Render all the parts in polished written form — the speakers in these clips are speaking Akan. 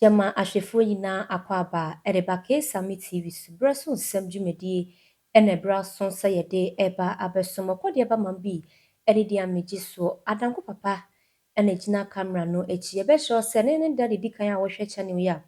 Gyama ahwɛfoɔ nyinaa akwaaba de ba Kesame TV so. Berɛ so nsɛm dwumadie na ɛberɛ aso sɛ yɛde reba abɛsom. Ɔkɔdeɛ ba mam bi ne deɛ megye soɔ. Adanko papa na ɛgyina camera no akyi. Yɛbɛhyɛ wo sɛ ne ne da de di kan a wohwɛ channel yi a,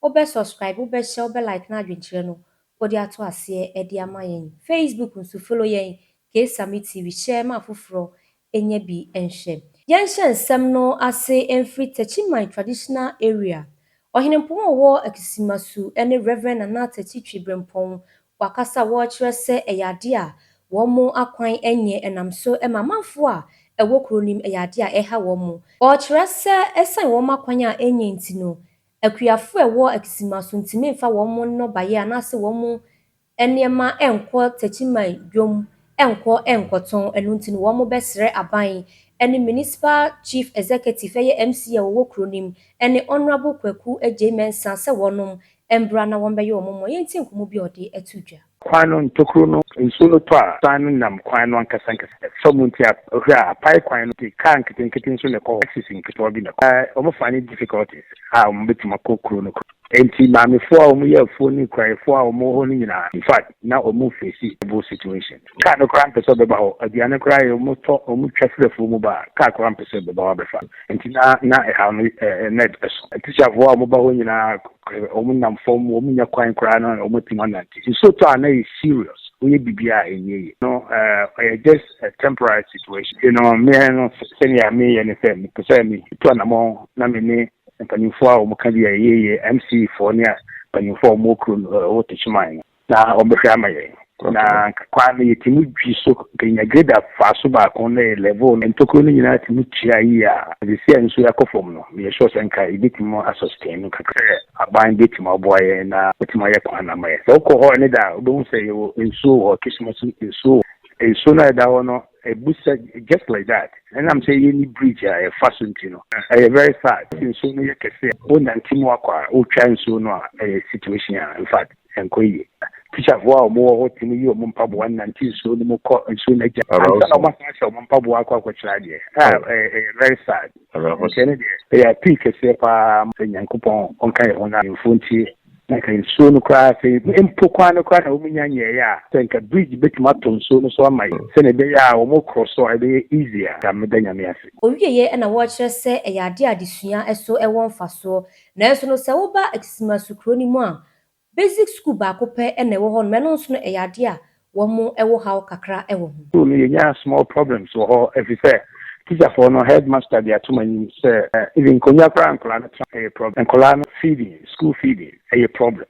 wobɛ subscribe, wobɛhyɛ, wobɛ like na adwenkyerɛ no wode ato aseɛ de ama yɛn. Facebook nso, follow yɛn Kesame TV, share ma afoforɔ nya bi nhwɛ. Yɛnhyɛ nsɛm no ase mfiri Techiman Traditional Area. Ɔhenempɔn a ɔwɔ Akisimasu ne Reverend Nana Takyi Twi-Brempɔn wakasa, wɔrekyerɛ sɛ ɛyɛ adeɛ a wɔn akwan nyɛ ɛnam so ma amanfoɔ a ɛwɔ kuro no mu, ɛyɛ adeɛ a ɛha wɔn. Ɔrekyerɛ sɛ ɛsiane wɔn akwan a ɛnyɛ nti no, akuafoɔ a ɛwɔ Akisimasu ntumi mfa wɔn nnɔbaeɛ anaasɛ wɔn nneɛma nkɔ Techiman dwom nkɔ nkɔtɔn. Ɛno nti no, wɔn bɛsrɛ aban ne Municipal Chief Executive, ɛyɛ MCE a wɔwɔ kuro no mu, ne Honourable Kwaku Adjei Mensah sɛ wɔnom mbra na wɔmbɛyɛ wɔn mmɔ. Yɛntie nkɔmmɔ bi a ɔde ato dwa. Kwan no ntokuro no, nsuo no tɔ a, kwan no nam kwan no ankasa ankasa fam, nti a hwɛ a apae kwan no, nti kaa nketenkete nso na ɛkɔ hɔ, taxis nketewa bi na ɛkɔ. Wɔn find difficulties a wɔn bɛtumi akɔ kuro no kuro, nti maamefoɔ a wɔn yɛ afuo ne kuayɛfoɔ a wɔn wɔ hɔ no nyinaa, in fact, na wɔn face terrible situation. Kaa no koraa mpɛ sɛ ɔbɛba hɔ, aduane koraa yɛ wɔn tɔ, wɔn twa firi afuo mu ba a, kaa koraa mpɛ sɛ ɔbɛba hɔ abɛfa, nti na ɛhaw no na ɛso. Tikyafoɔ a wɔn ba hɔ nyinaa, wɔn nam fam, wɔn nya kwan koraa na wɔn atumi anante. Nsuo tɔ a, na yɛ serious, woyɛ biribi a ɛnyɛ yie no, ɛyɛ just a temporary situation. Mmea no, sɛnea meyɛ ne sɛ mepɛ sɛ me tu anammɔn na me ne mpanyinfoɔ a wɔn ka bi a ɛyɛ yie, MCE foɔ ne a mpanyinfoɔ a wɔn wɔ kuro no, wɔ Techiman no, na wɔbɛhwɛ ama yɛn na kwan no yɛtumi dwi so nkanya grader fa so baako na yɛ level ntokuro no nyinaa tumi tua yie a, sisi a nsuo akɔ fam no, meyɛ sure sɛ nka yɛbɛtumi asustain no kakra, sɛ aban bɛtumi aboa yɛn na bɛtumi ayɛ kwan no ama yɛn. Sɛ wokɔ hɔ ne da a, wobɛhu sɛ yɛwɔ nsuo wɔ hɔ, Kismas nsuo. Nsuo no a ɛda hɔ no ɛbu sɛ just like that, ɛnam sɛ yɛni bridge a ɛfa so nti no, ɛyɛ very sad. Nsuo no yɛ kɛse a, wonante mu akɔ a, wotwa nsuo no a, ɛyɛ situation a in fact ɛnkɔ yie. Tikyafoɔ a wɔwɔ hɔ tumi yi wɔn mpaboa nante nsuo no mu kɔ nsuo no agya ansa na wɔn asan ahyɛ wɔn mpaboa akɔ akɔkyerɛ adeɛ a, ɛyɛ very sad. Nti ɛno deɛ, ɛyɛ appeal kɛseɛ paa sɛ Nyankopɔn ɔnka yɛn ho na mfo ntie na nka nsuo no koraa, sɛ mpo kwan no koraa na wɔn nya nyɛeɛ a, sɛ nka bridge bɛtumi atɔ nsuo no so ama yi sɛnea ɛbɛyɛ a wɔn korɔ so a, ɛbɛyɛ easy a, nka meda Nyame ase. Owieɛ na wɔrekyerɛ sɛ ɛyɛ adeɛ a adesua so wɔ mfasoɔ, nanso no, sɛ woba Akisimasu kuro no mu a, basic school baako pɛ na ɛwɔ hɔ nom. Ɛno nso no, ɛyɛ adeɛ a wɔn wɔ haw kakra wɔ ho. School no, yɛnya small problems wɔ hɔ, ɛfiri sɛ teacherfoɔ no, headmaster de atom anim sɛ even nkonnwa koraa nkɔlaa no tena ɛyɛ problem. Nkɔlaa no feeding, school feeding ɛyɛ problem.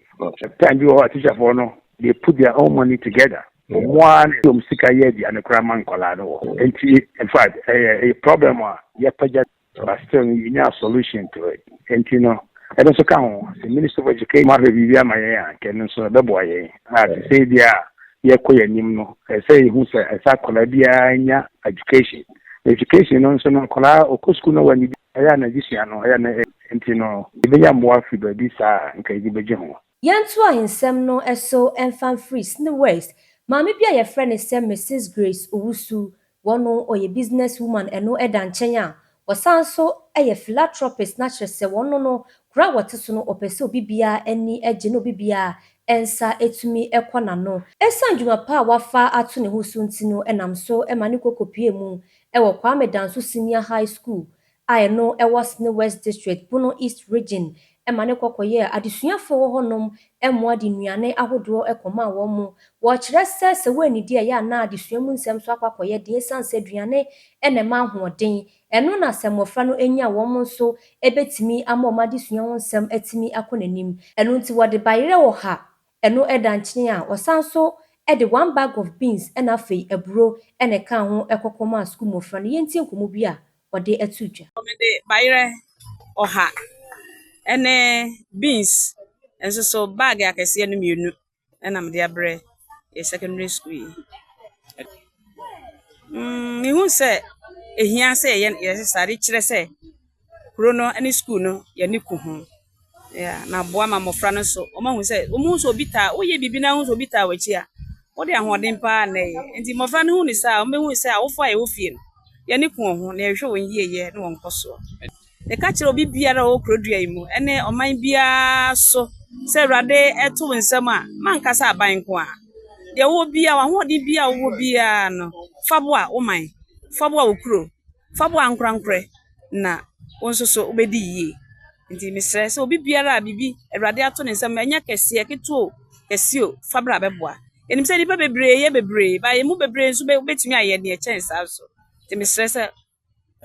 Time bi wɔ hɔ a, teacherfoɔ no, they put their own money together, wɔn ara na wɔn sika yɛ aduane koraa ma nkɔlaa no wɔ hɔ. Nti in fact ɛyɛ problem a yɛpagya, but still yɛnya solution to it. Nti no, ɛno nso ka ho sɛ Minister of Education ahwɛ biribi ama yɛn a, nkɛ no nso ɛbɛboa yɛn a, te sɛ bi a yɛkɔ yɛn anim no, ɛsɛ yɛhu sɛ ɛsɛ akwadaa biara nya education. Education no nso no, akwadaa ɔkɔ sukuu no, wɔ ani ɛyɛ a n'adesua no ɛyɛ na, nti no yɛbɛnya mmoa firi baabi saa, nka yɛde bɛgye ho. Yɛnto ahensɛm no so mfa mfiri Sene West. Maame bi a yɛfrɛ no sɛ Mrs Grace Owusu, wɔno ɔyɛ business woman, ɛno da nkyɛn a, wɔsan so yɛ philanthropist, na kyerɛ sɛ wɔno no, kuro a wɔte so no, ɔpɛ sɛ obi biara ani gye na obi biara nsa etumi kɔ n'ano. Esiane dwuma pa a wafa ato ne ho so nti no, ɛnam so ma ne kɔkɔpie mu wɔ Kwame Danso Senior High School a ɛno ɛwɔ Sene West District, Bono East Region, ma ne kɔkɔyɛɛ adesuafoɔ wɔ hɔnom mmoa de nnuane ahodoɔ kɔmaa wɔn mo. Wɔrekyerɛ sɛ wɔannidi a, ɛyɛ a na adesua mu nsɛm nso akɔ akɔyɛ den, esiane sɛ aduane na ɛma ahoɔden. Ɛno na sɛ mmɔfra no nya, wɔn nso bɛtumi ama wɔn adesua ho nsɛm atumi akɔ n'anim. Ɛno nti wɔde bayerɛ wɔ ha, ɛno da nkyɛn a, wɔsan so de one bag of beans ɛna afei aburo ɛna ɛka ho ɛkɔkɔ maa sukuu mmɔfra no. Yɛntie nkɔmmɔ bi a wɔde ato dwa. Mede bayerɛ 100 ɛne beans nso so bag akɛseɛ no mmienu ɛna mede abrɛ yɛ secondary school yi. Mehu sɛ ehia sɛ yɛyɛ yɛsɛ saa de kyerɛ sɛ kuro no ne school no yɛne ku ho. Yeah, na aboa ma mmɔfra no nso wɔn ahu sɛ wɔn hu sɛ obi taa woyɛ biribi na ahu sɛ obi taa w'akyi a, wode ahoɔden paa na ɛyɛ. Nti mmɔfra no hu ne saa a, wɔbɛhu sɛ awofo a yɛwɔ fie no, yɛne ku wɔn ho na yɛhwɛ wɔn yieyɛ ne wɔn nkɔsoɔ. Meka kyerɛ obi biara a ɔwɔ kurodua yi mu ne ɔman biara so sɛ Awurade ɛto wo nsɛm a, mankasa aban nko a. Deɛ wowɔ biara, w'ahoɔden biara a wowɔ biara no, fa boa wo man, fa boa wo kuro, fa boa ankorankorɛ, na wo nso so wobɛdi yie. Nti mesrɛ sɛ obi biara a biribi Awurade ato ne nsɛm, ɛnyɛ kɛseɛ, ketewa o, kɛseɛ o, fa bra bɛboa. Yɛnim sɛ nnipa bebree yɛ bebree, ba yɛn mu bebree nso bɛtumi ayɛ deɛ ɛkyɛn saa so. Nti mesrɛ sɛ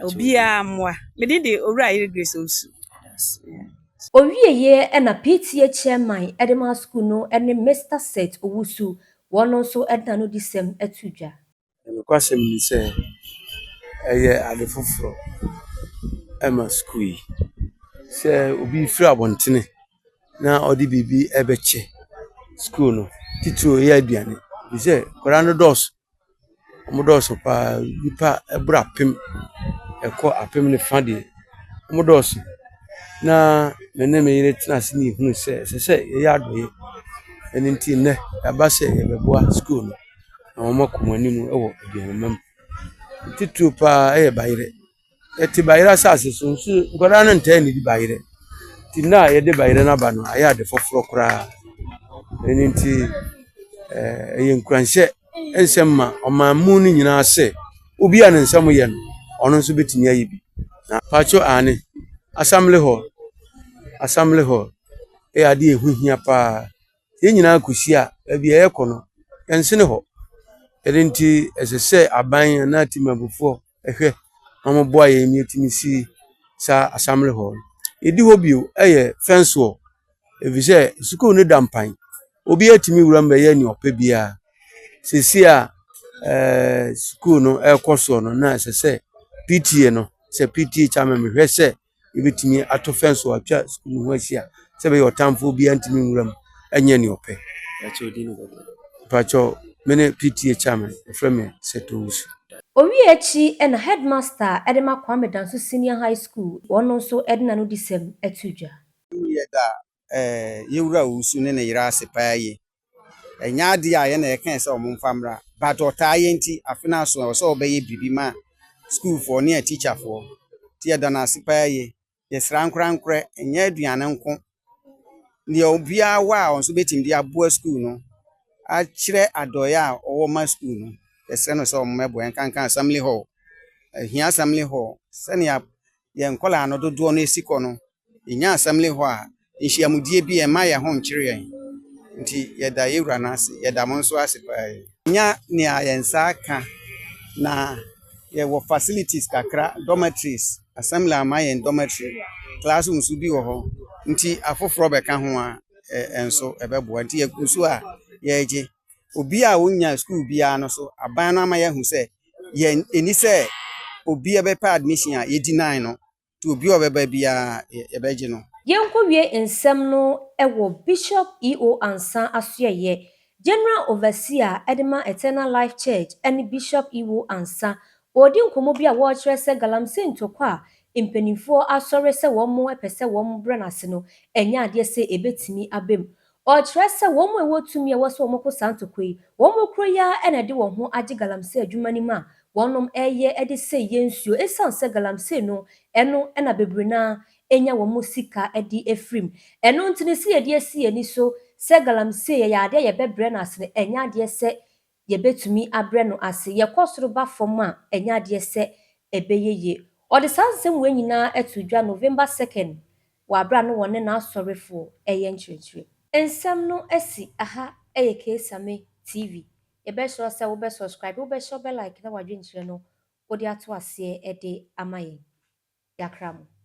obiara mmoa. Me din de Owura Yere Grace Owusu. Owieɛ na PTA chairman de ma sukuu no ne Mr. Seth Owusu, wɔn nso de n'anodisɛm to dwa. Nokwasɛm ni sɛ ɛyɛ ade foforɔ ma sukuu yi. Sɛ obi firi abɔntene na ɔde biribi bɛkyɛ sukuu no, titiriw ɛyɛ aduane, ɛfiri sɛ nkwadaa no dɔɔso. Wɔdɔɔso pa ara. Nnipa boro 1000, ɛkɔ 1004 deɛ, wɔdɔɔso. Na me ne me yere tena ase na yɛhunu sɛ ɛsɛ sɛ yɛyɛ adɔeɛ. Ɛno nti nnɛ, yɛaba sɛ yɛrebɛboa sukuu no na wɔakɔ wɔn anim wɔ aduanema mu. Titiriw pa ara yɛ bayerɛ. Yɛte bayerɛ asase so nso nkwadaa no ntaa nnidi bayerɛ. Nti nnɛ a yɛde bayerɛ no aba no, ayɛ ade foforɔ koraa. Ɛno nti, ɛyɛ nkuranhyɛ nsɛm ma ɔman mu no nyinaa sɛ obi a ne nsɛm yɛ no, ɔno nso bɛtumi ayɛ bi. Na patro ane, assembly hall ɛyɛ adeɛ a ɛho hia paa. Yɛn nyinaa kɔhyia a, baabi a yɛrekɔ no, yɛnsene hɔ. Ɛno nti ɛsɛ sɛ aban anaa temammufoɔ hwɛ na wɔboa yɛn na yɛtumi si saa assembly hall no. Ɛdi hɔ bio yɛ fence wall, ɛfiri sɛ sukuu no da mpan. Obiara tumi wura mu bɛyɛ nea ɔpɛ biara. Seesei a sukuu no ɛrekɔ soɔ no, na ɛsɛ sɛ PTA no, sɛ PTA chairman mehwɛ sɛ yɛbɛtumi ato fence wall atwa sukuu no ho ahyia sɛ ɛbɛyɛ ɔtamfoɔ biara ntumi nwura mu ɛnyɛ nea ɔpɛ. Mpakyɛw, me ne PTA chairman, wɔfrɛ me Seth Owusu. Owie akyi na headmaster de ma Kwame Danso Senior High School, wɔn nso de n'anodisɛm to dwa. Yɛda yɛwura Owusu ne ne yere ase paa yie. Ɛnyɛ adeɛ a yɛna yɛkae sɛ ɔmo mfa mmra, but ɔtaa yɛ nti afe no aso ɛwɔ sɛ ɔbɛyɛ biribi ma sukuufoɔ ne atikyafoɔ. Nti yɛda no ase paa yie. Yɛsrɛ ankorankorɛ, ɛnyɛ aduane nko. Deɛ obiara wɔ a ɔno nso bɛtumi de aboa sukuu no, akyerɛ adɔeɛ a ɔwɔ ma sukuu no, yɛsrɛ no sɛ ɔmo mmɛboa yɛn nkanka assembly hall. Ɛhia assembly hall sɛnea yɛn nkɔlaa no dodoɔ no esi kɔ no, yɛnya assembly hall a, nhyiamudie bi ɛmma yɛn ho nkyere yɛn. Nti yɛda yɛwura no ase, yɛda mo nso ase paa yie. Nya nea yɛn nsa aka na yɛwɔ facilities kakra, dormitories, assembly ama yɛn dormitory, classrooms bi wɔ hɔ. Nti afoforɔ bɛka ho a, ɛnso ɛbɛboa. Nti yɛgu so a yɛregye. Obi a wonya school biara no so, aban no ama yɛahu sɛ yɛn ɛni sɛ obi a bɛpɛ admission a yɛ deny no. Nti obi a ɔbɛba biara yɛbɛgye no. Yɛnkɔwie nsɛm no wɔ Bishop E.O. Ansa asoɛyɛ, General Overseer de ma Eternal Life Church ne Bishop E.O. Ansa. Wɔredi nkɔmmɔ bi a wɔrekyerɛ sɛ galamsey ntɔkwa a mpanimfoɔ asɔre sɛ wɔn pɛ sɛ wɔn brɛ n'ase no, ɛnyɛ adeɛ sɛ ɛbɛtumi aba mu. Ɔrekyerɛ sɛ wɔn a wɔwɔ tumi a ɛwɔ sɛ wɔkɔ saa ntɔkwa yi, wɔn kuro yi ara na ɛde wɔn ho agye galamsey adwuma no mu a wɔnom reyɛ de sɛe yɛn nsuo. Esiane sɛ galamsey no, ɛno na bebree naa enya wɔn sika de afiri mu. Ɛno nti no, sɛ yɛde asi yɛn ani so sɛ galamsey yɛyɛ adeɛ a yɛbɛbrɛ no ase no, ɛnyɛ adeɛ sɛ yɛbɛtumi abrɛ no ase. Yɛkɔ soro ba fam a, ɛnyɛ adeɛ sɛ ɛbɛyɛ yie. Ɔde saa nsɛm wei nyinaa ato dwa November 2nd wɔ abere a no wɔne n'asɔrefoɔ ɛyɛ nkyerɛkyerɛ. Nsɛm no asi aha yɛ Kesame TV. Yɛbɛsrɛ sɛ wobɛ subscribe, wobɛhyɛ, wobɛ like na wadwenkyerɛ no wode ato aseɛ de ama yɛn. Yɛakra mo.